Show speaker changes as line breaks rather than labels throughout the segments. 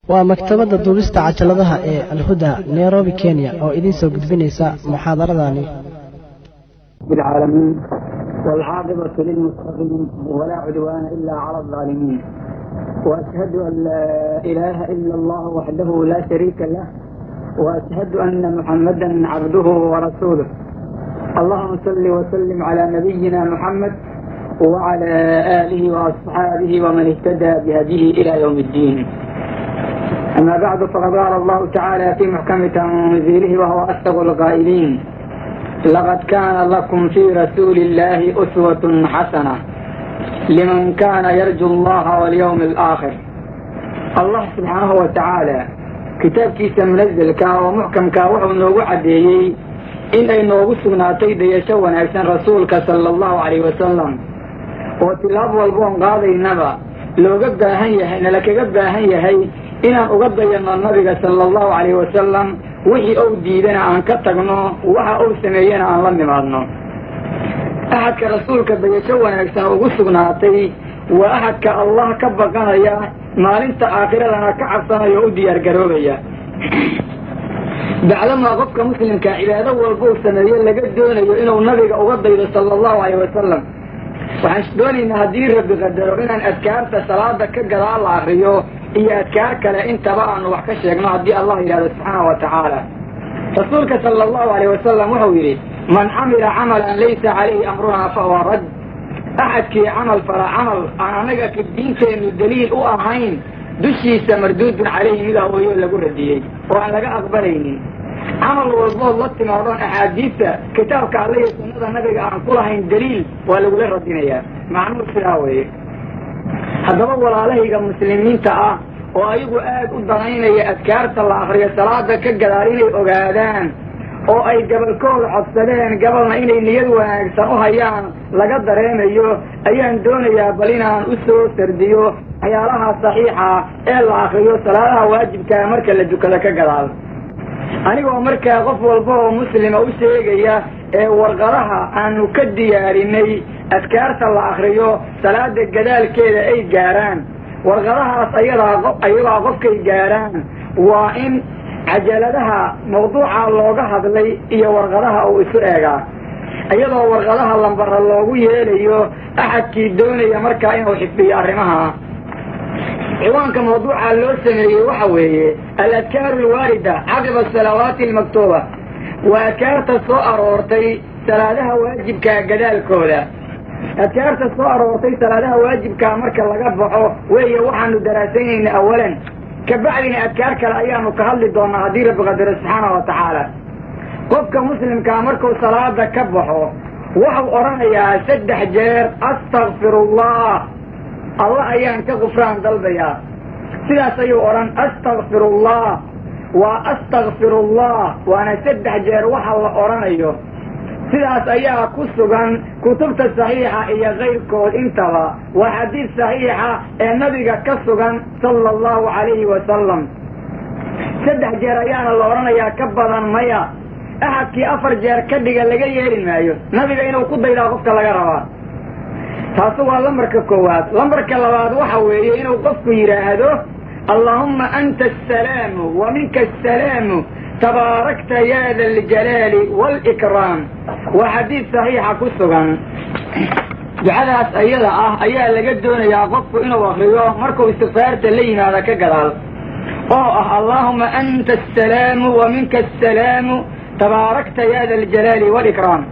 Waa maktabadda duubista cajaladaha ee Alhuda, Nairobi, Kenya, oo idiin soo gudbinaysa muxaadaradani.
العالمين، والعاقبة للمتقين، ولا عدوان إلا على الظالمين، وأشهد أن لا إله إلا الله وحده لا شريك له، وأشهد أن محمدا عبده ورسوله. اللهم صل وسلم على نبينا محمد وعلى آله وأصحابه ومن اهتدى بهديه إلى يوم الدين. أما بعد، فقد قال الله تعالى في محكم تنزيله وهو أصدق القائلين: لقد كان لكم في رسول الله أسوة حسنة لمن كان يرجو الله واليوم الآخر. Allah subxaanahu wa tacaala kitaabkiisa munazalka oo muxkamka wuxuu noogu caddeeyey in ay noogu sugnaatay dayasho wanaagsan rasuulka sala allahu calayhi wasalam, oo tilaab walboon qaadaynaba looga baahan yahay, nala kaga baahan yahay inaan uga dayanno nabiga sala allahu calayhi wasalam. Wixii ou diidana aan ka tagno, waxa uu sameeyena aan la nimaadno. Axadka rasuulka dayasho wanaagsan ugu sugnaatay waa axadka Allah ka baqanaya, maalinta aakhiradana ka cabsanaya oo u diyaar garoobaya. Bacdamaa qofka muslimka cibaado walba uu sameeyo laga doonayo inuu nabiga uga daydo sala allahu calayh wasalam, waxaan doonaynaa, haddii Rabbi qadaro, inaan adkaarta salaada ka gadaal la akriyo iyo adkaar kale intaba aanu wax ka sheegno, haddii Allah yidhahdo subxaana wa tacaala. Rasuulka sala allahu alayh wasalam wuxuu yidhi: "Man camila camalan laysa calayhi amrunaa fahuwa rad." Axadkii camal fala camal aan anaga ka diinteennu daliil u ahayn, dushiisa marduudun calayhi, mid ah ooyo lagu radiyey oo aan laga aqbalaynin. Camal walbood la timaadoon axaadiista kitaabka Alle iyo sunnada nabiga aan ku lahayn daliil, waa lagula radinayaa. Macnuhu sidaa weeye. Haddaba, walaalahayga muslimiinta ah oo ayagu aad u danaynaya adkaarta la akriyo salaada ka gadaal inay ogaadaan, oo ay gabalkooda codsadeen, gabalna inay niyad wanaagsan u hayaan laga dareemayo, ayaan doonayaa bal inaan u soo sardiyo waxyaalaha saxiixa ee la akriyo salaadaha waajibkaa marka la dukado ka gadaal, anigoo markaa qof walba oo muslima u sheegaya ee warqadaha aanu ka diyaarinay adkaarta la akriyo salaada gadaalkeeda ay gaaraan. Warqadahaas ayadaa ayagaa qofkay gaaraan waa in cajaladaha mawduuca looga hadlay iyo warqadaha uu isu eegaa, iyadoo warqadaha lambara loogu yeelayo axadkii doonaya markaa inuu xifdiyo arrimaha. Ciwaanka mawduuca loo sameeyey waxa weeye aladkaaru alwaarida caqiba asalawaati almaktuuba, waa adkaarta soo aroortay salaadaha waajibkaa gadaalkooda. Adkaarta soo aroortay salaadaha waajibkaa marka laga baxo weeye waxaanu daraasaynayna awalan, kabacdina adkaar kale ayaanu ka hadli doonaa, haddii Rabbi qadaro subxaana wa tacaala. Qofka muslimkaa markuu salaada ka baxo wuxuu odhanayaa saddex jeer: "Astakfirullah, Allah ayaan ka qufraan dalbayaa." Sidaas ayuu odhan: "Astakfirullah." Waa "astakfirullah", waana saddex jeer waxa la odhanayo. Sidaas ayaa ku sugan kutubta saxiixa iyo kayrkood intaba. Waa xadiid saxiixa ee nabiga ka sugan sala allahu calayhi wasalam. Saddex jeer ayaana la odhanayaa, ka badan maya. Axadkii afar jeer ka dhiga laga yeeli maayo. Nabiga inuu ku daydaa qofka laga rabaa. Taasu waa lambarka koowaad. Lambarka labaad waxa weeye inuu qofku yidhaahdo: "Allahuma anta asalaamu wa minka asalaamu, tabaarakta ya da aljalaali waalikraam." Waa xadiid saxiixa ku sugan. Ducadaas ayada ah ayaa laga doonayaa qofku inuu akriyo markuu istikfaarta la yimaado ka gadaal, oo ah: "Allaahuma anta asalaamu wa minka asalaamu, tabaarakta ya da aljalaali waalikraam."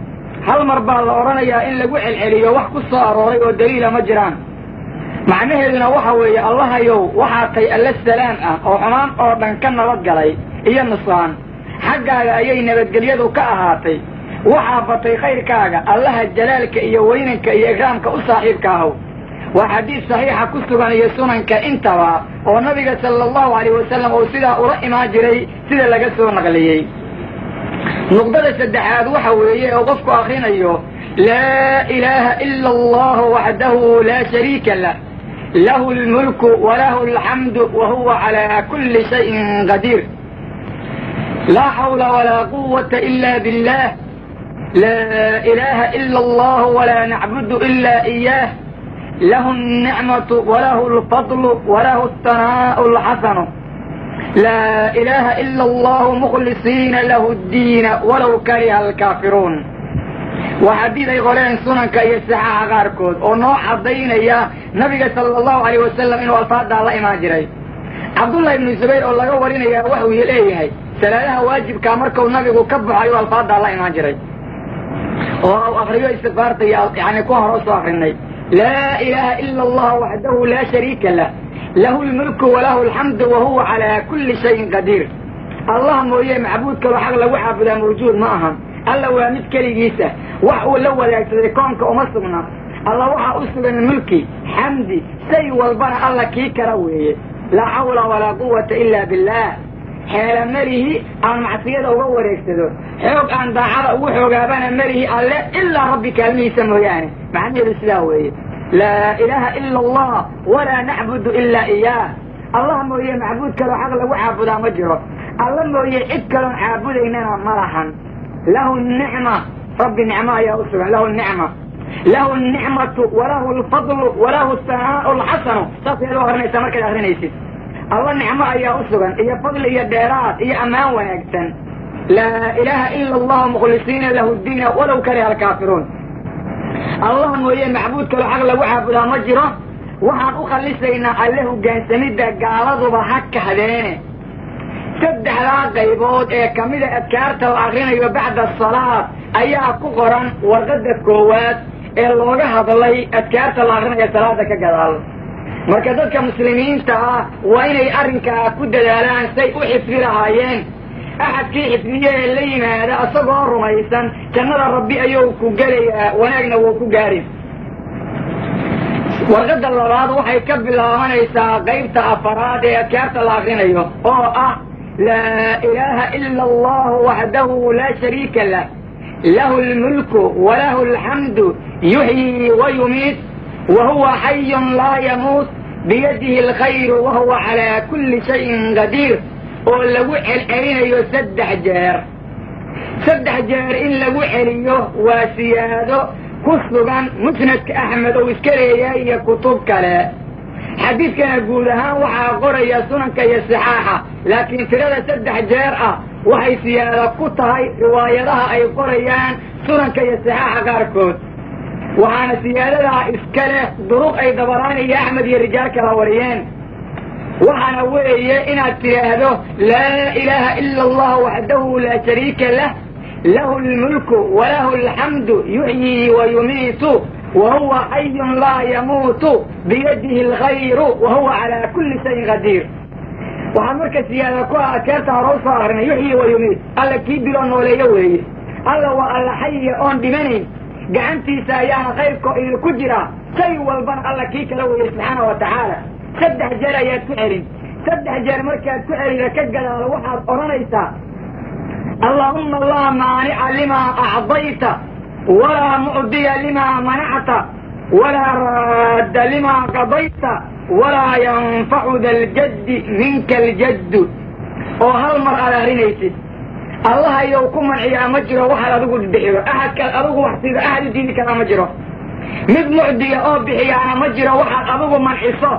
Hal mar baa la odhanayaa. In lagu celceliyo wax ku soo arooray oo daliila ma jiraan. Macnaheeduna waxa weeye: Allahayow, waxaa tay alle salaam ah oo xumaan oo dhan ka nabad galay iyo nusqaan, xaggaaga ayay nabadgelyadu ka ahaatay. Waxaa batay khayrkaaga, Allaha jalaalka iyo weynanka iyo ikraamka u saaxiibka ahow. Waa xadiid saxiixa ku sugan iyo sunanka intaba, oo nabiga sala allahu alayh wasalam uu sidaa ula imaan jiray, sida laga soo naqliyey. Nuqdada saddexaad waxa weeye oo qofku akrinayo: "Laa ilaaha ila allahu waxdahu laa shariika lah, lahu lmulku walahu alxamdu wa huwa calaa kulli shayin qadiir, laa xawla walaa quwata ila billah, laa ilaha ila allahu walaa nacbudu ila iyaah, lahu alnicmatu walahu alfadlu walahu althanaa'u alxasanu." Laa ilaaha ila Allahu mukhlisiina lahu ddiina walow kariha alkaafiruun. Waa xadiid ay qoreen sunanka iyo saxaaxa qaarkood oo noo caddaynaya nabiga sala Allahu alayh wasalam inuu alfaadaa la imaan jiray. Cabdullahi Ibnu Zubayr oo laga warinayaa waxuu leeyahay, salaadaha waajibkaa markau nabigu ka baxo ayuu alfaadaa la imaan jiray oo u akriyo istikfaarta iyo yani kuwa hore usoo akrinay: laa ilaaha ila Allah waxdahu laa shariika lah, lahu lmulku walahu alxamdu wahuwa calaa kulli shayin qadiir. Allah mooye macbuud kaloo xaq lagu caabudaa mawjuud ma ahan. Alla waa mid keligiisa, wax uu la wadaagsaday koonka uma sugna. Alla waxaa u sugan mulki, xamdi, shay walbana Alla kii kala weeye. Laa xawla walaa quwata ila billah. Xeela melihi aan macsiyada uga wareegsado, xoog aan daacada ugu xoogaabana melihi Alle ilaa Rabbi kaalmihiisa mooyaane. Macnaheedu sidaa weeye: laa ilaaha ila Allah walaa nacbudu ilaa iyaah. Allah mooye macbuud kaloo xaq lagu caabudaa ma jiro, Alla mooye cid kaloon caabudaynana ma lahan. Lahu nicma, Rabbi nicmo ayaa u sugan. Lahu nicma, lahu nicmatu walahu alfadlu walahu athanaau alxasanu. Saas ayaad u akrinaysaa markaad akrinaysid. Alla nicmo ayaa u sugan iyo fadli iyo dheeraad iyo ammaan wanaagsan. Laa ilaaha ila Allahu mukhlisiina lahu ddiina walow kariha alkaafiruun. Allah mooye macbuud kaloo xaq lagu caabudaa ma jiro, waxaan u khalisaynaa Alle hogaansamidda, gaaladuba ha kahdeene. Saddexdaa qaybood ee kamida adkaarta la akrinayo bacda asalaad ayaa ku qoran warqadda koowaad ee looga hadlay adkaarta la akrinayo salaada ka gadaal. Marka dadka muslimiinta ah waa inay arrinkaa ku dadaalaan say u xifdi lahaayeen. Axadkii xifdiye ee la yimaada isagoo rumaysan, jannada Rabbi ayuu ku gelayaa, wanaagna wuu ku gaarin. Warqadda labaad waxay ka bilaabanaysaa qaybta afaraad ee adkaarta la akrinayo oo ah: laa ilaaha ila Allahu waxdahu laa shariika lah, lahu lmulku walahu alxamdu, yuxyii wa yumiit wa huwa xayun laa yamuut, biyadihi alkhayru wahuwa calaa kulli shayin qadiir, oo lagu celcelinayo 3 jeer. 3 jeer in lagu celiyo waa siyaado ku sugan Musnadka Axmed oo iska leeyahay iyo kutub kale. Xadiidkana guud ahaan waxaa qoraya sunanka iyo sixaaxa, laakiin tirada 3 jeer ah waxay siyaado ku tahay riwaayadaha ay qorayaan sunanka iyo sixaaxa qaarkood, waxaana siyaadadaa iska leh duruq ay Dabaraani iyo Axmed iyo rijaal kala wariyeen. Waxaana weeye inaad tidhaahdo: laa ilaaha ila Allah waxdahu laa shariika lah, lahu lmulku walahu alxamdu, yuxyii wa yumiitu wahuwa xayun laa yamuutu, biyadihi alkhayru wahuwa calaa kulli shayin qadiir. Waxaa marka siyaada ku ah adkaarta hore usoo akrinay: yuxyii wa yumiit, Alla kii diloo nooleeyo weeye. Alla waa Alla xayiya oon dhimanayn, gacantiisa ayaana khayrko idinku jiraa, shay walbana Alla kii kala weeye subxaana wa tacaala. 3 jeer ayaad ku celin. 3 jeer markaad ku celida ka gadaalo waxaad odhanaysaa: allahuma laa maanica limaa acdayta, walaa mucdiya limaa manacta, walaa raadda limaa qadayta, walaa yanfacu da ljaddi minka aljaddu, oo hal mar aad akrinaysid. Allah iyow ku manciyaa ma jiro waxaad adigu bixido. Axadkaad adigu wax siido axad u diidi karaa ma jiro. Mid mucdiya oo bixiyaana ma jiro waxaad adigu manciso.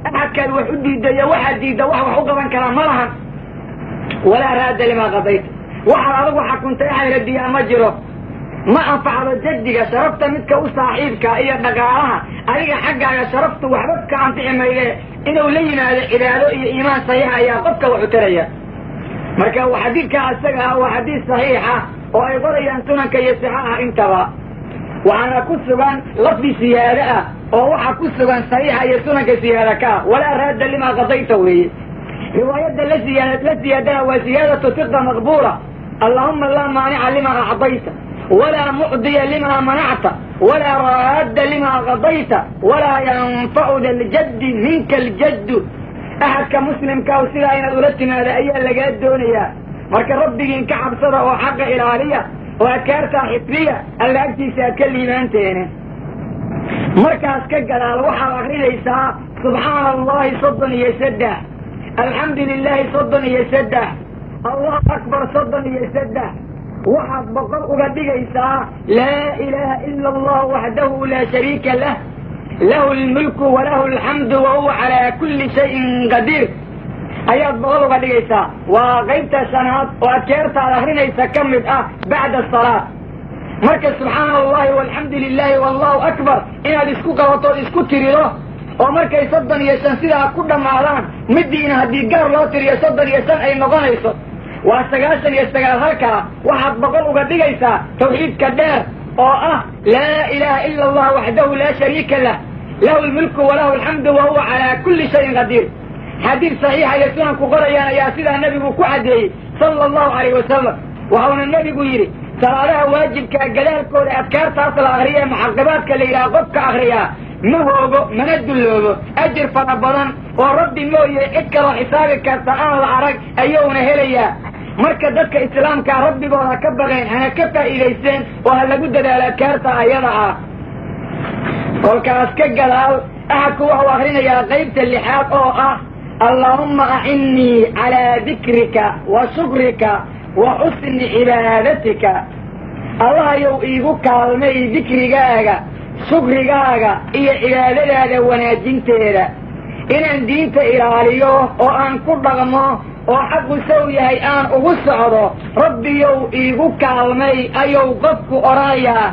Axadkaad wax u diidayo waxaad diidda wax wax u qaban karaa ma lahan. Walaa raadda limaa qadayta, waxaad adigu xakuntay axad radiyaa ma jiro. Ma anfacdo jaddiga sharafta midka u saaxiibka iyo dhaqaalaha adiga xaggaaga sharaftu waxba ka anfici maye, inuu la yimaado cibaado iyo iimaan saxiixa ayaa qofka wax u taraya. Marka xadiidka isaga ah waa xadiis saxiixa oo ay qorayaan sunanka iyo sixaaxa intaba, waxaana ku sugan lafdi siyaado ah oo waxaa ku sugan saxiixa iyo sunanka siyaada ka ah: walaa raadda limaa qadayta weeye. Riwaayadda la siyaadana waa siyaadatu hiqa maqbuula: allahuma laa maanica limaa acdayta, walaa mucdiya limaa manacta, walaa raadda limaa qadayta, walaa yanfacu da ljaddi minka aljaddu. Axadka muslimkaa sidaa inaad ula timaada ayaa lagaa doonayaa. Marka Rabbigiin ka cabsada oo xaqa ilaaliya oo adkaartaa xifdiya, Alla agtiisa aad ka liibaanteene. Markaas ka gadaal waxaad akrinaysaa subxaana Allahi 33, alxamdu lilaahi 33, Allahu akbar 33. Waxaad 100 uga dhigaysaa laa ilaaha ila Allah waxdahu laa shariika lah, lahu lmulku walahu alxamdu wahuwa calaa kulli shayin qadiir. Ayaad 100 uga dhigaysaa. Waa qaybta shanaad oo adkaarta aad akrinaysa ka mid ah bacda asalaat. Marka subxaana allahi walxamdu lilaahi wallahu akbar inaad isku qabatood isku tirido, oo markay 35 sidaa ku dhammaadaan, midiina haddii gaar loo tiriyo 35 ay noqonayso, waa 99. Halkaa waxaad 100 uga dhigaysaa tawxiidka dheer oo ah laa ilaaha ila allah waxdahu laa shariika lah, lahu lmulku walahu alxamdu wahuwa calaa kulli shayin qadiir. Xadiid saxiixa iyo sunanku qorayaan ayaa sidaa nebigu ku caddeeyey sala allahu calayh wasalam. Waxauna nebigu yidhi, salaadaha waajibkaa gadaalkooda adkaartaas la akriya, muxaqibaadka la yidhaha, qofka akriyaa ma hoogo mana dulloobo, ajir fara badan oo Rabbi mooye cid kaloo xisaabi karta aan la arag ayuuna helayaa. Marka dadka islaamkaa rabbigooda ka baqeen, hana ka faa'iidaysteen oo ha lagu dadaalo adkaarta ayada ah. Kolkaas ka gadaal axadku wuxuu akrinayaa qaybta lixaad oo ah allaahumma acinnii calaa dikrika wa shukrika wa xusni cibaadatika. Allahayow, iigu kaalmay dikrigaaga, shukrigaaga iyo cibaadadaada wanaajinteeda. Inaan diinta ilaaliyo oo aan ku dhaqmo oo xaqu sow yahay aan ugu socdo, Rabbiyow iigu kaalmay, ayuu qofku odhanayaa.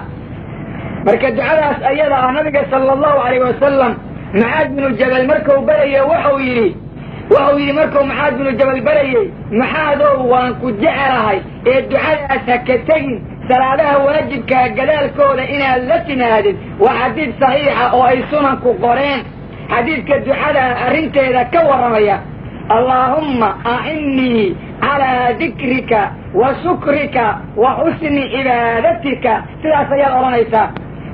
Marka ducadaas ayada ah nabiga sala allahu calayh wasalam Mucaad binu Jabal markuu barayay wuxuu yidhi markuu Mucaad binu Jabal barayey: "Mucaadow, waan ku jecelahay ee ducadaas ha ka tegin salaadaha waajibkaa gadaalkooda inaad la timaadid." Waa xadiid saxiixa oo ay sunanku qoreen, xadiidka ducada arrinteeda ka warramaya: allaahumma acinnii calaa dikrika wa shukrika wa xusni cibaadatika. Sidaas ayaad odhanaysaa.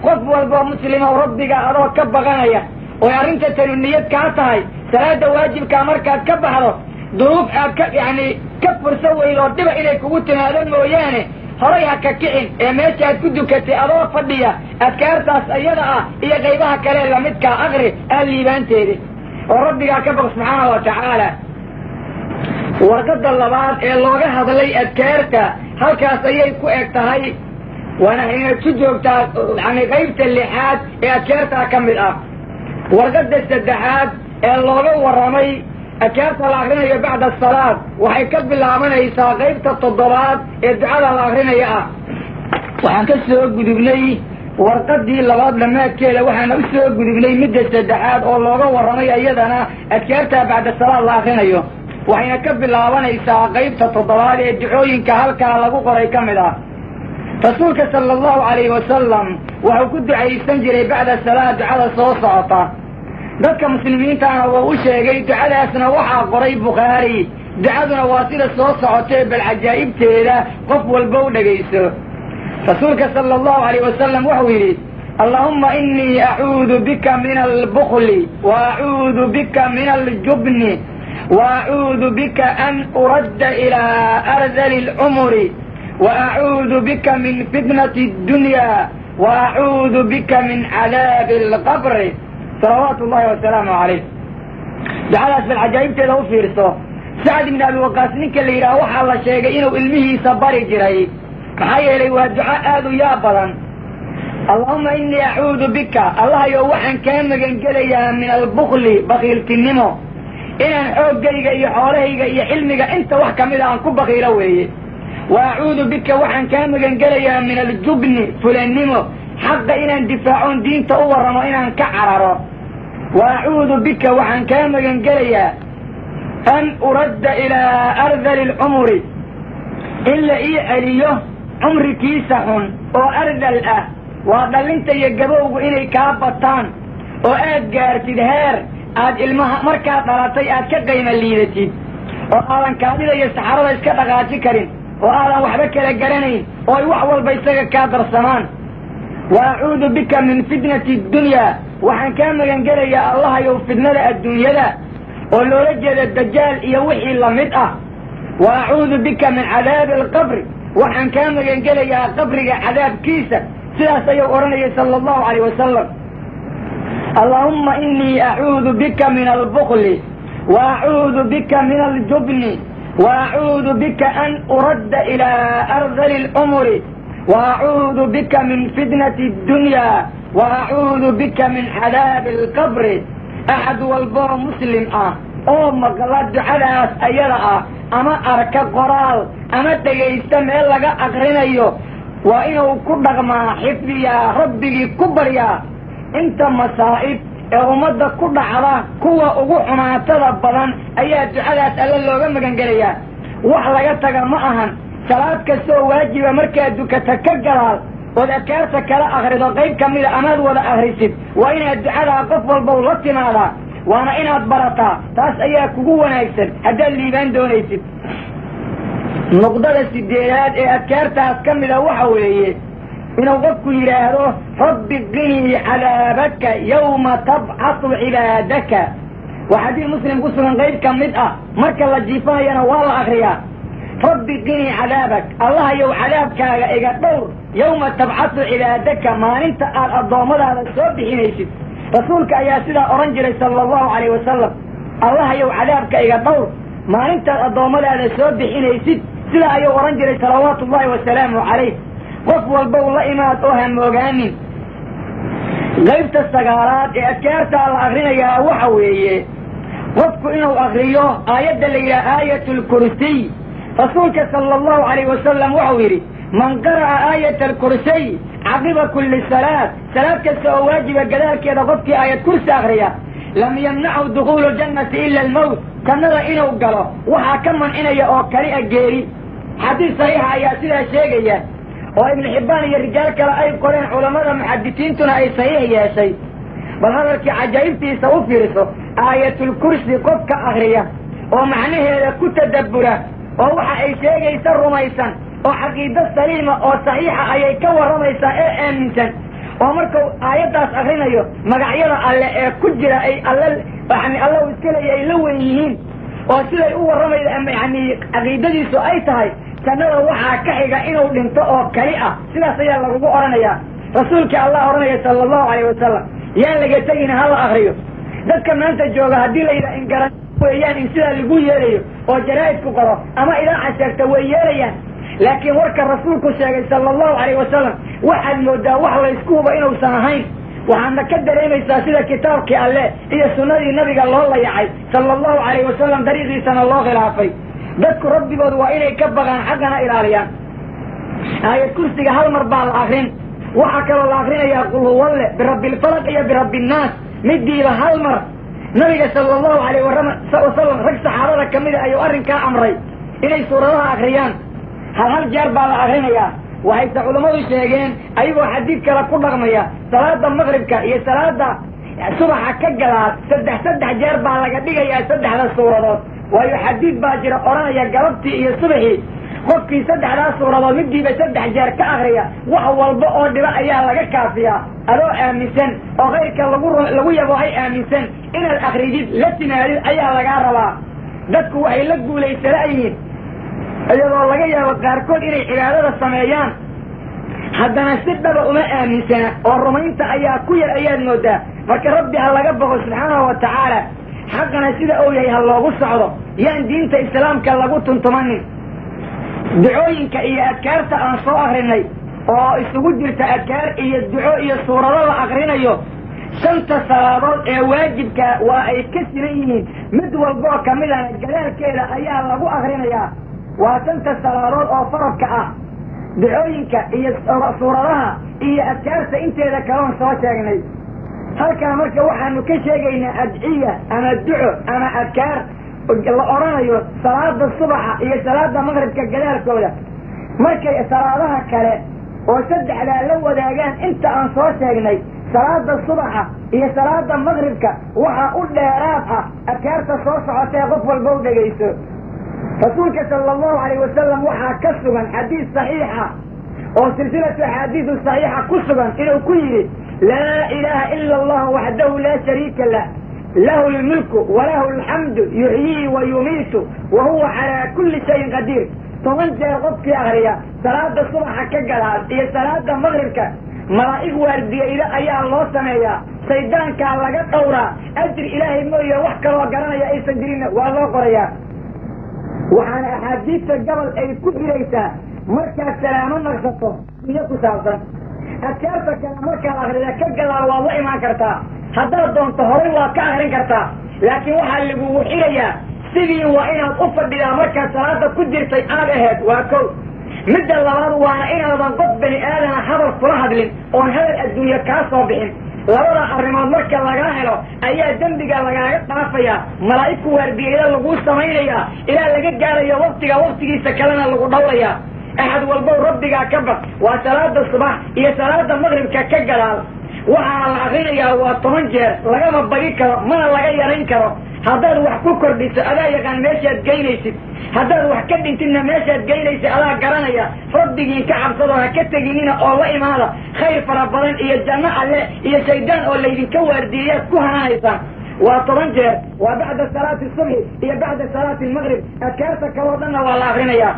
Qof walboo muslimow, rabbiga adoo ka baqanaya oy arrinta tanu niyad kaa tahay, salaada waajibkaa markaad ka baxdo, duruuf aad ka yacni ka furso weyd oo dhiba inay kugu timaado mooyaane, horay ha ka kicin ee meeshaad ku dukatay adoo fadhiya adkaartaas iyada ah iyo qaybaha kale lamidkaa aqri aa liibaanteedi, oo rabbigaa ka baq subxaana wa tacaala. Warqadda labaad ee looga hadlay adkaarta halkaas ayay ku eg tahay, waana inaad ku joogtaa yani qaybta lixaad ee adkaartaa ka mid ah. Warqadda saddexaad ee looga warramay adkaarta la akrinayo bacda asalaad waxay ka bilaabanaysaa qaybta toddobaad ee ducada la akrinayo ah. Waxaan ka soo gudubnay warqadii labaad dhammaadkeeda, waxaana u soo gudubnay midda saddexaad oo looga warramay iyadana adkaarta bacda salaad la akrinayo, waxayna ka bilaabanaysaa qaybta toddobaad ee ducooyinka halkaa lagu qoray ka mid ah. Rasuulka sala allahu calayhi wasalam wuxuu ku ducaysan jiray bacda salaad ducada soo socota, dadka muslimiintaana wuu u sheegay. Ducadaasna waxaa qoray Bukhaari. Ducaduna waa sida soo socotee, bal cajaa'ibteeda qof walba u dhegayso. Rasuulka sala allahu calayh wasalam wuxuu yidhi: allahuma inii acuudu bika min albukli, wa acuudu bika min aljubni, wa acuudu bika an uradda ilaa ardali alcumri, wa acuudu bika min fitnati addunya, wa acuudu bika min cadaabi alqabri. Salawaatu ullahi wasalaamu calayh. Ducadaas bal cajaa'ibteeda u fiirso. Sacd ibn Abi Waqaas ninka la yidhaha waxaa la sheegay inuu ilmihiisa bari jiray, maxaa yeelay waa duco aad u yaab badan. Allahuma inii acuudu bika, Allahayow, waxaan kaa magangelayaa, min albukli, bakiiltinimo, inaan xooggayga iyo xoolahayga iyo cilmiga inta wax kamida aan ku bakiilo weeye. Wa acuudu bika, waxaan kaa magangelayaa, min aljubni, fulannimo, xaqa inaan difaacoon diinta u warramo inaan ka cararo. Wa acuudu bika, waxaan kaa magangelayaa, an uradda ilaa ardali alcumri, in la ii celiyo cumrikiisa xun oo ardal ah, waa dhallinta iyo gabowgu inay kaa bataan oo aad gaartid heer aad ilmaha markaad dhalatay aad ka qayma liidatid, oo aadan kaadida iyo saxarada iska dhaqaaji karin, oo aadan waxba kala garanayn, oo ay wax walba isaga kaa darsamaan. Wa acuudu bika min fitnati addunyaa, waxaan kaa magangelayaa, Allahayow, fitnada adduunyada oo loola jeeda Dajaal iyo wixii lamid ah. Wa acuudu bika min cadaabi alqabri, waxaan kaa magangelayaa qabriga cadaabkiisa. Sidaas ayuu odhanayay sala allahu calayh wasalam: allahuma inii acuudu bika min albukli, wa acuudu bika min aljubni, wa acuudu bika an uradda ilaa ardali alcumri, wa acuudu bika min fitnati addunyaa, wa acuudu bika min cadaabi alqabri. Axad walboo muslim ah. oo maqla ducadaas ayada ah ama arka qoraal ama dhegaysta meel laga akrinayo, waa inuu ku dhaqmaa, xifdiyaa, rabbigii ku baryaa. Inta masaa'ib ee ummadda ku dhacda kuwa ugu xumaatada badan ayaa ducadaas alle looga magangelayaa. Wax laga taga ma ahan. Salaad kastoo waajiba markaad dukata ka gadaal ood adkaarta kala akrido qayb ka mida amaad wada akrisid, waa inaad ducadaa qof walbow la timaadaa, waana inaad barataa. Taas ayaa kugu wanaagsan haddaad liibaan doonaysid. Nuqdada sideedaad ee adkaartaas ka mida waxa weeye inuu qofku yidhaahdo: rabbi qinii cadaabaka yawma tabcathu cibaadaka. Waa xadiis Muslim ku sugan qayb ka mid ah. Marka la jiifanayana waa la akriyaa. Rabbi qinii cadaabak, Allahayow cadaabkaaga iga dhowr, yawma tabcathu cibaadaka, maalinta aad addoommadaada soo bixinaysid. Rasuulka ayaa sidaa odhan jiray sala allahu calayh wasalam: Allahayow cadaabka iga dhowr maalintaad addoommadaada soo bixinaysid. Sidaa ayuu odhan jiray salawaatu ullahi wasalaamu calayh. Qof walbow la imaad oo hamoogaanin. Qaybta sagaalaad ee adkaartaa la akrinayaa waxa weeye qofku inuu akriyo aayadda la yidhaha Aayat Alkursiy. Rasuulka sala allahu calayh wasalam waxau yidhi: man qara'a aayata alkursiy caqiba kulli salaad, salaad kasta oo waajiba gadaalkeeda qofkii aayad kursi akriya, lam yamnachu dukhuulu ljannati ila almowt, jannada inuu galo waxaa ka mancinaya oo kali a geeri. Xadiis saxiixa ayaa sidaa sheegaya oo Ibnu Xibbaan iyo rijaal kale ay qoreen, culammada muxadisiintuna ay saxiix yeeshay. Bal hadalkii cajaa'ibtiisa u fiirso. Aayatulkursi qofka akriya oo macnaheeda ku tadabbura oo waxa ay sheegaysa rumaysan oo caqiido saliima oo saxiixa ayay ka warramaysaa ee aaminsan, oo markuu aayaddaas akrinayo magacyada Alle ee ku jira ay Alle yani Alla u iska leeya ay la weyn yihiin oo siday u warramayda ama yani caqiidadiisu ay tahay, jannada waxaa ka xiga inuu dhinto oo kali ah. Sidaas ayaa lagugu odhanayaa. Rasuulkii Allah odhanaya sala allahu calayh wasalam. Yaan laga tegina, ha la akriyo. Dadka maanta jooga haddii la yidhaha in garan weeyaan in sidaa lagu yeelayo oo jaraa'idku qoro ama idaaca sheegta, way yeelayaan. Laakiin warka rasuulku sheegay sala allahu calayh wasalam waxaad moodaa wax laysku huba inuusan ahayn. Waxaadna ka dareemaysaa sida kitaabkii Alle iyo sunnadii nabiga loo layacay sala allahu calayh wasalam, dariiqiisana loo khilaafay. Dadku rabbigood waa inay ka baqaan, xaqana ilaaliyaan. Aayad kursiga hal mar baa la akrin. Waxaa kaloo la akrinayaa qul huwalle, birabbilfalaq iyo birabbi nnaas, midiiba hal mar. Nabiga sala allahu calayh wasalam rag saxaabada ka mida ayuu arrinkaa amray inay suuradaha akriyaan. Hal hal jeer baa la akrinayaa. Waxayse culammadu sheegeen, ayagoo xadiid kale ku dhaqmaya, salaada maqribka iyo salaada subaxa ka gadaal saddex saddex jeer baa laga dhigayaa saddexda suuradood, waayo xadiid baa jira odhanaya galabtii iyo subaxii qofkii saddexdaas suuradood midiiba saddex jeer ka akriya, wax walba oo dhiba ayaa laga kaafiyaa. Adoo aaminsan oo khayrka lagu yaboohay aaminsan inaad akridid, la timaadid ayaa lagaa rabaa. Dadku waxay la guulaysala yihiin, iyadoo laga yaabo qaarkood inay cibaadada sameeyaan, haddana si dhaba uma aaminsana oo rumaynta ayaa ku yar ayaad moodaa. Marka Rabbi ha laga boqo subxaanahu wa tacaala, xaqana sida uu yahay ha loogu socdo, yaan diinta islaamka lagu tuntumanin. Ducooyinka iyo adkaarta aan soo akrinay oo isugu jirta adkaar iyo duco iyo suurado la akrinayo shanta salaadood ee waajibka waa ay ka siman yihiin. Mid walboo kamidana gadaalkeeda ayaa lagu akrinayaa. Waa shanta salaadood oo faradka ah ducooyinka iyo suuradaha iyo adkaarta inteeda kaloon soo sheegnay. Halkaa marka waxaanu ka sheegaynaa adciya ama duco ama adkaar la odhanayo salaada subaxa iyo salaada maqribka gadaalkooda. Markay salaadaha kale oo saddexdaa la wadaagaan inta aan soo sheegnay, salaada subaxa iyo salaada maqribka waxaa u dheeraad ah adkaarta soo socotee qof walba u dhegayso. Rasuulka sala allahu calayh wasalam waxaa ka sugan xadiis saxiixa oo silsilatu axaadiisu saxiixa ku sugan inuu ku yidhi: laa ilaaha ila allah waxdahu laa shariika lah, lahu lmulku walahu alxamdu, yuxyii wa yumiitu, wa huwa calaa kulli shayin qadiir. 10 jeer qofkii akriya salaada subaxa ka gadaal iyo salaada maqribka, malaa'ig waardiyeyda ayaa loo sameeyaa, shaydaankaa laga dhowraa, ajri Ilaahay mooye wax kaloo garanaya aysan jirinna waa loo qorayaa. Waxaana axaadiidta gobol ay ku xiraysaa markaad salaamo naqsato iyo ku saabsan adkaarta kale markaad akrida ka gadaal waad la imaan kartaa. Haddaad doonto horay waad ka akrin kartaa. Laakiin waxaa lagugu xirayaa sidii waa inaad u fadhidaa markaad salaada ku jirtay aad ahayd. Waa kow. Midda labaad, waana inaadan qof bani aadana hadal kula hadlin oon hadal adduunye kaa soo bixin. Labada arrimood marka lagaa helo ayaa dembiga lagaaga dhaafayaa, malaa'igku waardiyeyda laguu samaynayaa, ilaa laga gaarayo waktiga waktigiisa kalena lagu dhowrayaa. Axad walbow rabbigaa ka baq. Waa salaada subax iyo salaada maqribka ka gadaal. Waxaana la akrinayaa waa 10 jeer, lagama bagi karo mana laga yarayn karo. Haddaad wax ku kordhiso adaa yaqaan meeshaad geynaysid, haddaad wax ka dhintidna meeshaad geynaysid adaa garanaya. Rabbigiin ka cabsado, ha ka teginina oo la imaada khayr fara badan iyo janno alle iyo shaydaan oo laydinka waardiyeyaad ku hananaysaan. Waa 10 jeer, waa bacda salaati subxi iyo bacda salaati almaqrib. Adkaarta kaloo dhanna waa la akrinayaa.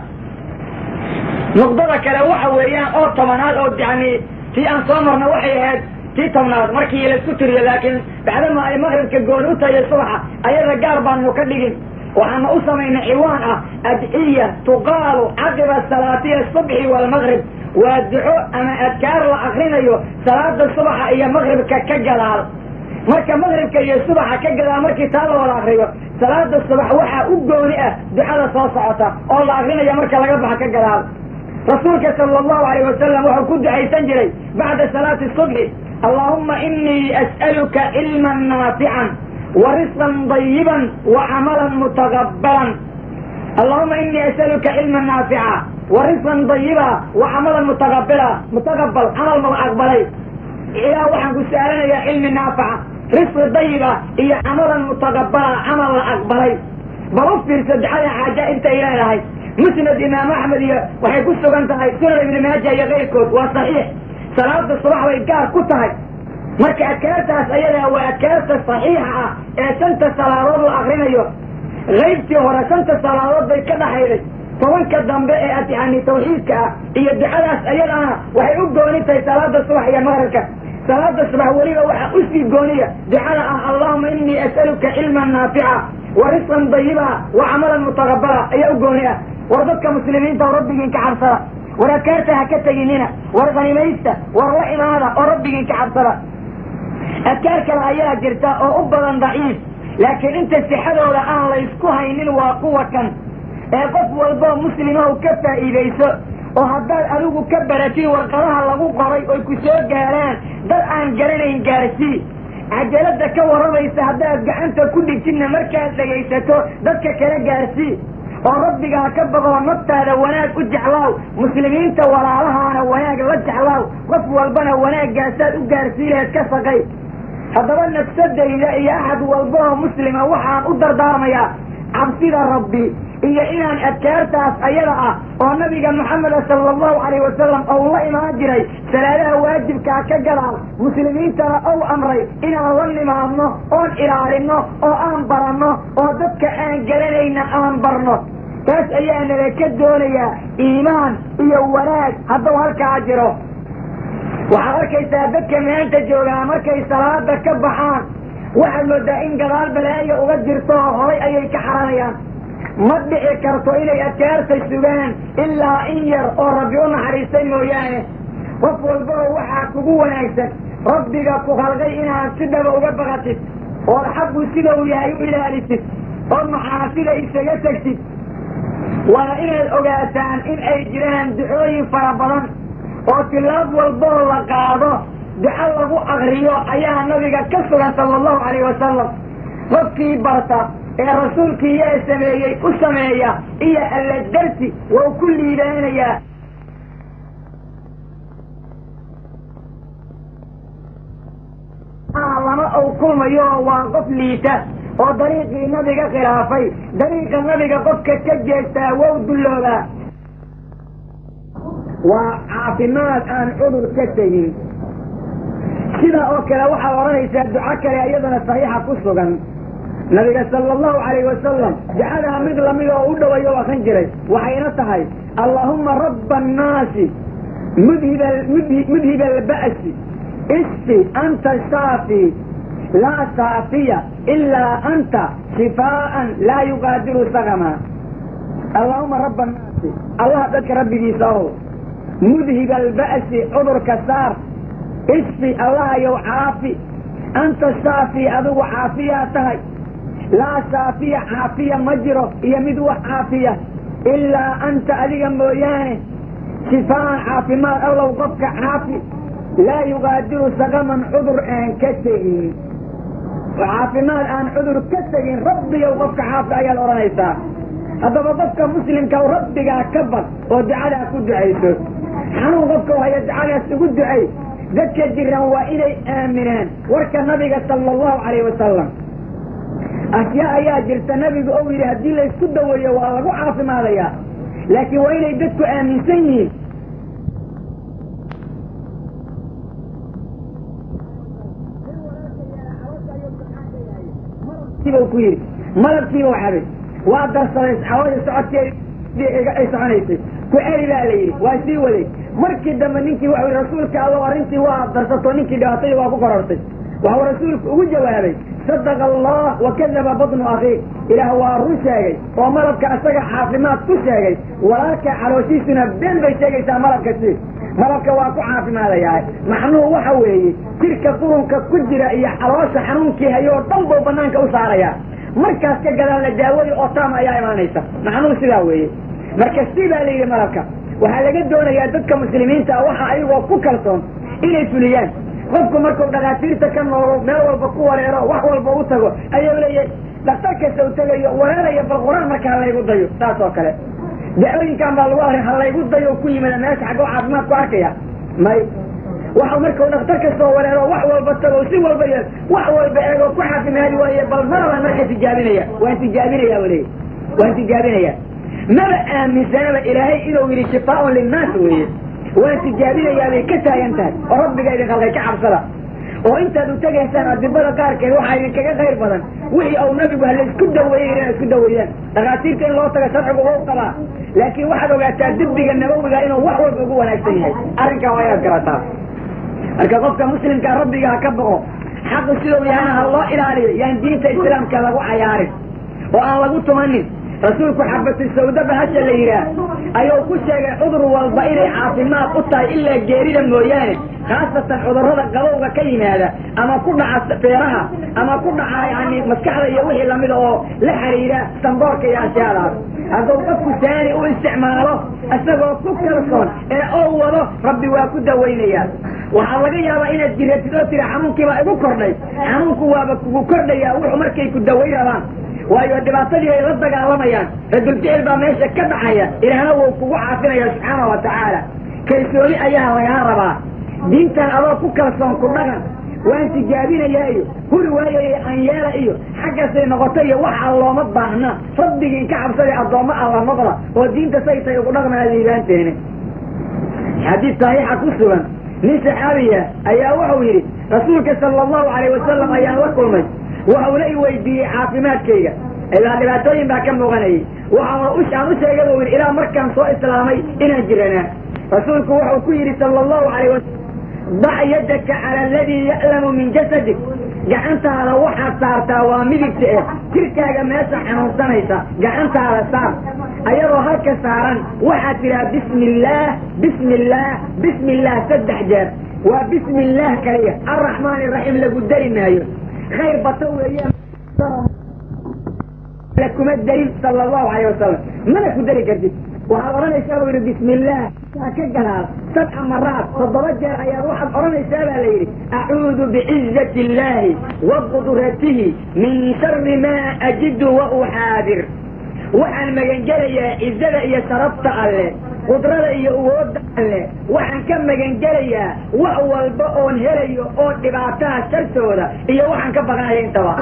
Nuqdada kale waxa weeyaan oo 10aad, oo yani tii aan soo marno waxay ahayd tii 10aad markii laisku tiriyo, laakiin bacdama ay maqribka gooni u tahay subaxa ayada gaar baanu ka dhigin. Waxaana u samaynay ciwaan ah adciya tuqaalu caqiba salaatiya subxi waalmaqrib. Waa duco ama adkaar la akrinayo salaada subaxa iyo maqribka ka gadaal. Marka maqribka iyo subaxa ka gadaal markii taa la wada akriyo, salaada subax waxaa u gooni ah ducada soo socota oo la akrinayo marka laga baxa ka gadaal. Rasuulka sala allahu alayh wasalam wuxuu ku ducaysan jiray bacda salaati subxi: allahuma inii as'aluka cilman naafican wa risqan dayiban wa camalan mutaqabbalan. Allahuma inii as'aluka cilman naafica wa risqan dayiba wa camalan mutaqabila, mutaqabal, camal mala aqbalay. Ilaah, waxaan ku su-aalanayaa cilmi naafaca, risqi dayiba iyo camalan mutaqabala, camal la aqbalay. Bal u fiirsa ducada xaajaa'ibta ay leedahay. Musnad Imaam Axmed iyo waxay ku sugan tahay Sunan Ibni Maaja iyo keyrkood, waa saxiix. Salaada subax bay gaar ku tahay. Marka adkaartaas ayadaa waa adkaarta saxiixa ah ee shanta salaadood la akrinayo. Qaybtii hore shanta salaadood bay ka dhaxayday. 10ka dambe ee yani tawxiidka ah iyo ducadaas ayadaana waxay u gooni tahay salaada subax iyo maqribka. Salaada subax weliba waxaa usii gooniya ducada ah allahuma inii as'aluka cilman naafica wa risqan dayiba wa camalan mutaqabala ayaa u gooni ah. War dadka muslimiinta oo rabbigiin ka cabsada, war adkaarta ha ka teginina, war qanimaysta, war la imaada oo rabbigiin ka cabsada. Adkaar kale ayaa jirta oo u badan daciif, laakiin inta sixadooda aan la isku haynin waa kuwa kan ee qof walboo muslimahu ka faa'iidayso, oo haddaad adigu ka baratin warqadaha lagu qoray oy ku soo gaaraan, dad aan garanayn gaarsii. Cajalada ka warramaysa haddaad gacanta ku dhigtidna markaad dhegaysato dadka kala gaarsii, oo rabbigaa ka baqoo naftaada wanaag u jeclaaw, muslimiinta walaalahaana wanaag la jeclaaw, qof walbana wanaaggaasaad u gaarsii laheed ka saqay. Haddaba nafsadayda iyo axad walba oo muslima waxaan u dardaarmayaa cabsida Rabbi iyo inaan adkaartaas ayada ah oo nabiga Maxameda sala allahu calayhi wasalam ou la imaan jiray salaadaha waajibkaa ka gadaal, muslimiintana ou amray inaan la nimaadno oon ilaalinno oo aan baranno oo dadka aan garanayna aan barno. Taas ayaa nala ka doonayaa iimaan iyo wanaag. Hadduu halkaa jiro, waxaad arkaysaa dadka maanta joogaa markay salaada ka baxaan waxaad moodaa in gadaal balaayo uga jirto oo horay ayay ka xaranayaan. Ma dhici karto inay adkaarta sugaan ilaa in yar oo Rabbi u naxariistay mooyaane. Qof walbaba waxaa kugu wanaagsan Rabbiga ku khalqay inaad si dhaba uga baqatid, ood xaqu sida uu yahay u ilaalisid, ood maxaasida isaga tegtid. Waa inaad ogaataan in ay jiraan ducooyin fara badan oo tilaab walboo la qaado duco lagu akriyo ayaa nabiga ka sugan sala allahu calayhi wasalam. Qofkii barta ee rasuulkii yaa sameeyey u sameeya iyo alla darsi wau ku liibaanayaa. Lama uu kulmayo, waa qof liita oo dariiqii nabiga khilaafay. Dariiqa nabiga qofka ka jeestaa wow dulloobaa. Waa caafimaad aan cudur ka tegin. Sidaa oo kale waxaad odhanaysaa duco kale iyadana saxiixa ku sugan. Nabiga sala allahu calayhi wasalam ducadaa mid lamid oo u dhowayo akrin jiray, waxayna tahay: allaahuma rabba annaasi mudhiba alba'si, ishfi, anta shaafi, laa shaafiya ilaa anta, shifaa'an laa yuqaadiru saqama. Allaahuma rabba annaasi, Allah dadka rabbigiisa ow, mudhiba alba'si, cudurka saar, ishfi, allahayow caafi, anta shaafi, adigu caafiyaa tahay, Laa shaafiya caafiya ma jiro iyo mid wax caafiya ilaa anta adiga mooyaane. Shifaan caafimaad allow qofka caafi, laa yuqaadiru saqaman cudur aan ka tegin, caafimaad aan cudur ka tegin rabbiyow qofka caafi ayaad odhanaysaa. Haddaba qofka muslimka rabbigaa ka bad oo ducadaa ku ducayso. Xanuun qofka haya ducadaas ugu ducay. Dadka jiran waa inay aaminaan warka nabiga sala allahu calayhi wasalam. Ashyaa ayaa jirta nabigu ou yidhi haddii laysku daweeyo waa lagu caafimaadayaa, laakiin waa inay dadku aaminsan yihiin. Ku yidhi malabkiibuu cabay, waa darsaday caloosha socodkeedii ay soconaysay, ku celi baa la yidhi, waa sii waday. Markii dambe ninkii waxau yidhi rasuulka allow arrintii waa darsato, ninkii dhibaatadii waa ku korortay. Waxuu rasuulku ugu jawaabay sadaqa allah wa kadaba batnu akhiik. Ilaah waa run sheegay oo malabka isaga caafimaad ku sheegay, walaalka calooshiisuna been bay sheegaysaa. Malabka sii malabka waa ku caafimaadayaa. Macnuhu waxa weeye jirka qurunka ku jira iyo caloosha xanuunkii hayoo dhan buu banaanka u saarayaa. Markaas ka gadaalna daawadii oo taam ayaa imaanaysa. Macnuhu sidaa weeye. Marka si baa la yidhi malabka waxaa laga doonayaa dadka muslimiinta ah waxa ayagoo ku kalsoon inay fuliyaan. Qofku markuu dhakhaatiirta ka noogo, meel walba ku wareero, wax walba u tago ayuu leeyahay dhakhtar kasta u tagayo wareeraya, bal qur-aan marka ha laygu dayo. Saas oo kale dacooyinkan baa lagu arrin ha laygu dayo ku yimaada meesha xaggoo caafimaad ku arkaya may. Waxa markuu dhakhtar kastoo wareero, wax walba tago, si walba yeel, wax walba eego, ku caafimaadi waaye, bal marabaan marka tijaabinaya, waan tijaabinaya waleey, waan tijaabinaya. Maba aaminsanaba ilaahay inuu yidhi shifaaun linnaas weeye. Waan tijaabinayaa bay ka taagan tahay. Oo rabbiga idin khalqay ka cabsada, oo intaad u tegaysaan adibada qaarkeed waxaa idinkaga khayr badan wixii uu nabigu halaysku daweeyey inaad isku daweeyaan. Dhakhaatiirta in loo tago sharcigu wau qabaa, laakiin waxaad ogaataa dibiga nabawiga inuu wax walba ugu wanaagsan yahay. Arrinkan waa inaad garataa. Marka qofka muslimkaa rabbiga ha ka boqo, xaqu siduu yahana ha loo ilaaliyo, yaan diinta islaamka lagu cayaarin oo aan lagu tumanin. Rasuulku xabatu sawda bahasha la yidhaah ayuu ku sheegay cudur walba inay caafimaad u tahay ilaa geerida mooyaane, khaasatan cudurrada qabowga ka yimaada ama ku dhaca feeraha ama ku dhaca yani maskaxda iyo wixii lamida oo la xiriira samboorka iyo ashyaadaas. Hadduu qofku saani u isticmaalo isagoo ku kalsoon ee oo wado, rabbi waa ku dawaynayaa. Waxaa laga yaabaa inaad jiratid oo tira xanuunkiibaa igu kordhay. Xanuunku waaba kugu kordhayaa wuxuu markay ku dawayn rabaan, waayo dhibaatadii ay la dagaalamayaan, radulficil baa meesha ka dhacaya. Ilaahna wuu kugu caafinaya subxaana wa tacaala. Kalsooni ayaa lagaa rabaa diintan adoo ku kalsoon ku dhaqan. Waan tijaabinayaa iyo huri waayay anyeela iyo xaggaasay noqoto iyo waxa looma baahna. Rabbigii ka cabsaday addoommo alla noqda oo diinta say tay ugu dhaqmaa liibaanteene. Xadiis saxiixa ku sugan, nin saxaabiya ayaa wuxuu yidhi rasuulka sala allahu calayh wasalam ayaan la kulmay, waxuuna i weydiiyey caafimaadkayga ilaa dhibaatooyin baa ka muuqanayay. Waxaana aan u sheegay buu yidhi ilaa markaan soo islaamay inaan jiranaa. Rasuulku wuxuu ku yidhi sala allahu calayh wasalam dac yadaka cala aladii ya'lamu min jasadik. Gacantaada waxaad saartaa waa midigta eh jirkaaga meesha xanuunsanaysa gacantaada saar. Ayadoo halka saaran waxaad tidhaha bismi illaah, bismi illaah, bismi illaah 3 jeer. Waa bismi illaah kaliya, arraxmaan iraxiim lagu dari maayo. Khayr bato weeye kuma darin sala allahu calayh wasalam, mana ku dari kartid. Waxaad odhanaysaa buu yidhi bismi illaah kaa ka gadaal 7 maraad, 7 jeer ayaad waxaad odhanaysaa baa la yidhi acuudu bicizati illaahi wa qudratihi min shari maa ajidu wa uxaadir. Waxaan magangelayaa cizada iyo sharafta alle, qudrada iyo awoodda alle, waxaan ka magangelayaa wax walba oon helayo oo dhibaataha shartooda iyo waxaan ka baqanaya intaba.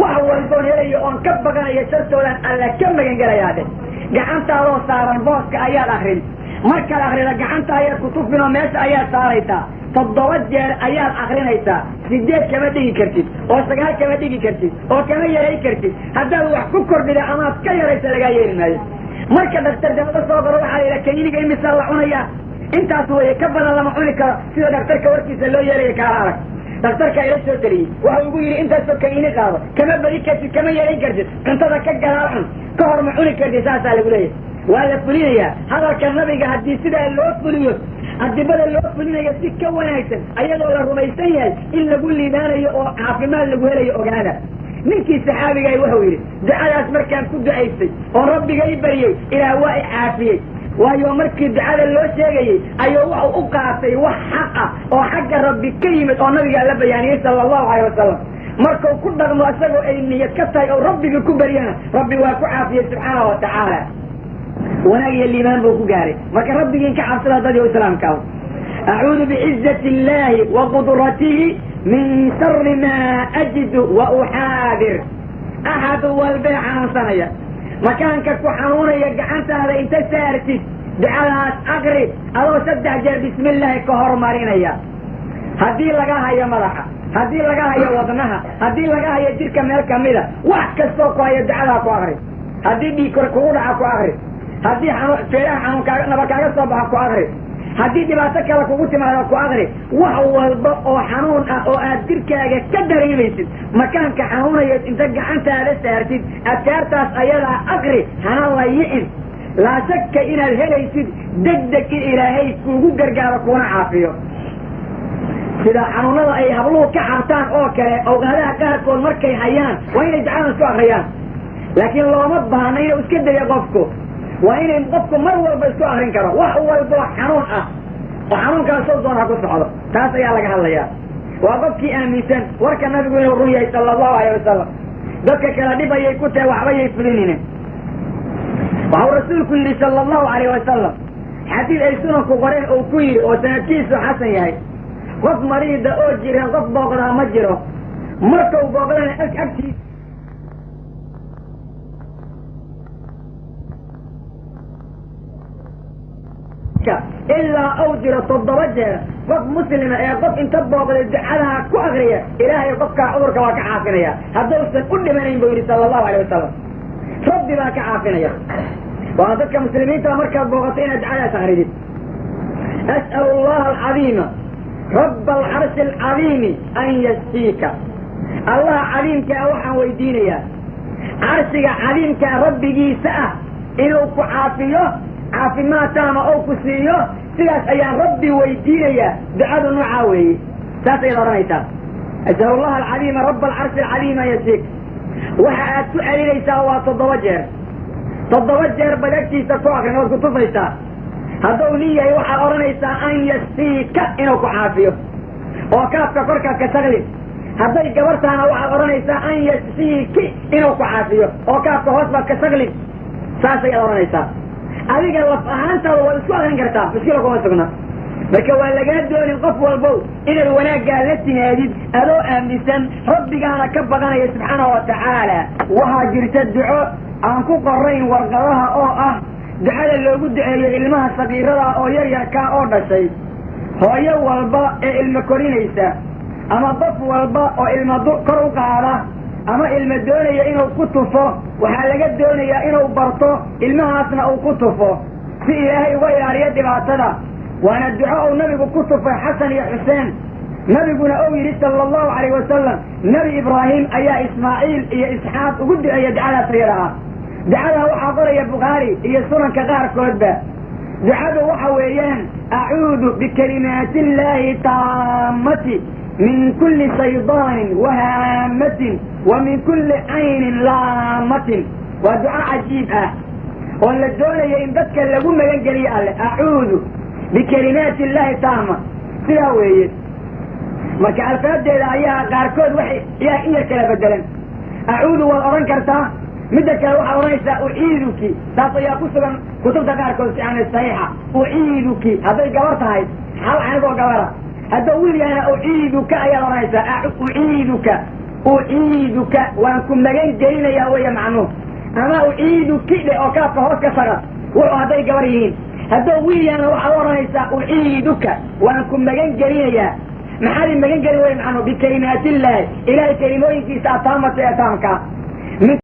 Wax walba oon helayo oon ka baqanayo shartoodaan alle ka magangelayaa dheh. Gacantaadoo saaran booska ayaad akrin. Markaad akrida gacanta ayaad ku tufin oo meesha ayaad saaraysaa. 7 jeer ayaad akrinaysaa. 8 kama dhigi kartid oo 9 kama dhigi kartid oo kama yaray kartid. Haddaad wax ku kordhida amaad ka yaraysa lagaa yeeli maayo. Marka dhakhtar dawada soo qoro waxaa la yidhaha kaniiniga imisaa la cunayaa, intaas weeye, ka badan lama cuni karo. Sida dhakhtarka warkiisa loo yeelaya kaala arag. Dhakhtarka ila soo taliyey wuxuu ugu yidhi intaasoo kaniini qaado, kama badi kartid, kama yarayn kartid, cuntada ka gadaal cun, ka hor ma cuni kartid, saasaa lagu leeyahay. Waa la fulinayaa hadalka nabiga haddii sidaa loo fuliyo, adibada loo fulinayo si ka wanaagsan ayadoo la rumaysan yahay in lagu liibaanayo oo caafimaad lagu helayo. Ogaada Ninkii saxaabigaay wuxuu yidhi, ducadaas markaan ku ducaystay oo rabbiga i baryey, ilaah waa i caafiyey. Waayo, markii ducada loo sheegayey ayuu wuxuu u qaatay wax xaq ah oo xagga Rabbi ka yimid oo nabigaa la bayaaniyey, sala allahu calayh wasalam. Markuu ku dhaqmo isagoo ay niyad ka tahay oo rabbigii ku baryana, Rabbi waa ku caafiyey, subxaana wa tacaala. Wanaag iyo liimaan buu ku gaaray. Marka rabbigiin ka cabsada, dad yo islaamka. Acuudu bicizati illahi wa qudratihi min shari maa ajidu wa uxaadir. Axad walbee xanuunsanaya, makaanka ku xanuunaya gacantaada inta saartid, ducadaas aqri adoo saddex jeer bismi illaahi ka hormarinaya. Haddii laga hayo madaxa, haddii laga hayo wadnaha, haddii laga hayo jirka meel kamida, wax kastoo ku hayo ducadaa ku aqri. Haddii dhiig kor kugu dhaca, ku aqri. Haddii feeraha xanuun kaaga naba kaaga soo baxa, ku aqri. Haddii dhibaato kale kugu timaado, ku aqri. Wax walba oo xanuun ah oo aad jirkaaga ka dareemaysid, makaanka xanuunayo inta gacantaada saartid, adkaartaas ayadaa aqri, hana layicin. Laa shakka inaad helaysid deg deg in Ilaahay kuugu gargaaro kuuna caafiyo. Sida xanuunada ay habluhu ka cabtaan oo kale, awqaadaha qaarkood markay hayaan, waa inay ducadan isku akriyaan. Laakiin looma baahna inuu iska dayo qofku. Waa inay qofku mar walba isku akrin karo wax walboo xanuun ah oo xanuunkaasoo doon ha ku socdo. Taas ayaa laga hadlayaa. Waa qofkii aaminsan warka nabigu inuu run yahay, sala allahu alayh wasalam. Dadka kale dhib ayay ku tahay, waxbayay fulinine. Waxau rasuulku yidhi, sala allahu alayh wasalam, xadiid ay sunanku qoreen uu ku yidhi oo sanadkiisu xasan yahay: qof mariida oo jiran qof booqdaa ma jiro, markau booqdana agtiisa ilaa uu jiro 7 jeer. Qof muslima ee qof inta booqday ducadaha ku akriya, Ilaahay qofkaa cudurka waa ka caafinaya haddausan u dhimanayn, buu yidhi, sala allahu alayh wasalam. Rabbi baa ka caafinaya. Waa dadka muslimiinta markaad booqato inaad ducadaas akridid: as'alu allaha alcadiima rabba alcarshi alcadiimi an yashfiika. Allaha cadiimkaa waxaan weydiinayaa, carshiga cadiimkaa rabbigiisa ah, inuu ku caafiyo, caafimaad taama ou ku siiyo. Sidaas ayaan Rabbi weydiinayaa. Ducadu noocaa weeye, saas ayaad odhanaysaa: as'alu allaha alcadiima rabba alcarshi alcadiim an yashfiik. Waxa aad ku celinaysaa waa 7 jeer. 7 jeer baad agtiisa ku akrin ood ku tufaysaa. Hadduu nin yahay, waxaad odhanaysaa an yashfiika, inuu ku caafiyo, oo kaafka korkaad ka saklin. Hadday gabartaana, waxaad odhanaysaa an yashfiiki, inuu ku caafiyo, oo kaafka hoos baad ka saklin. Saas ayaad odhanaysaa. Adiga laf ahaantaada waad isku akrin kartaa, mushkila kuma sugna. Marka waa lagaa doonin qof walbow inaad wanaaggaa la timaadid adoo aaminsan, rabbigaana ka baqanaya, subxaana wa tacaala. Waxaa jirta duco aan ku qorayn warqadaha oo ah ducada loogu duceeyo ilmaha sakiirada oo yaryarkaa oo dhashay. Hooyo walba ee ilmo korinaysa ama qof walba oo ilma kor u qaada ama ilmo doonaya inuu ku tufo, waxaa laga doonayaa inuu barto, ilmahaasna uu ku tufo si Ilaahay uga ilaaliyo dhibaatada. Waana duco uu nabigu ku tufay Xasan iyo Xuseen. Nabiguna uu yidhi, sala allahu calayh wasalam, Nebi Ibraahim ayaa Ismaaciil iyo Isxaaq ugu duceeya ducadaas ayada ah. Ducadaa waxaa qoraya Bukhaari iyo sunanka qaarkoodba. Ducadu waxa weeyaan: acuudu bikalimaati illaahi taammati min kulli shaydaanin wahaamatin wa min kulli caynin laamatin. Waa duco cajiib ah oo la doonayo in dadka lagu magan geliyo Alle. Acuudu bikalimaati illaahi taama, sidaa weeye. Marka alfaadeeda ayaa qaarkood waxay yaa in yar kala bedelan. Acuudu waad odhan kartaa. Midda kale waxaad odhanaysaa uciiduki. Taas ayaa ku sugan kutubta qaarkood, yani saxiixa. Uciiduki hadday gabar tahay, hal anigoo gabara. Hadduu wiil yahana, uciiduka ayaad odhanaysaa. Uciiduka, uciiduka, waan ku magan gelinayaa weya macnuhu. Ama uciiduki dhe oo kaafka hoos ka saga wuxuu hadday gabar yihiin. Hadduu wiil yahana, waxaad odhanaysaa uciiduka, waan ku magan gelinayaa. Maxaad i magan gelin wey macnuhu? Bikalimaatillaahi, Ilahay kelimooyinkiisa, ataamata ee taamkaa, min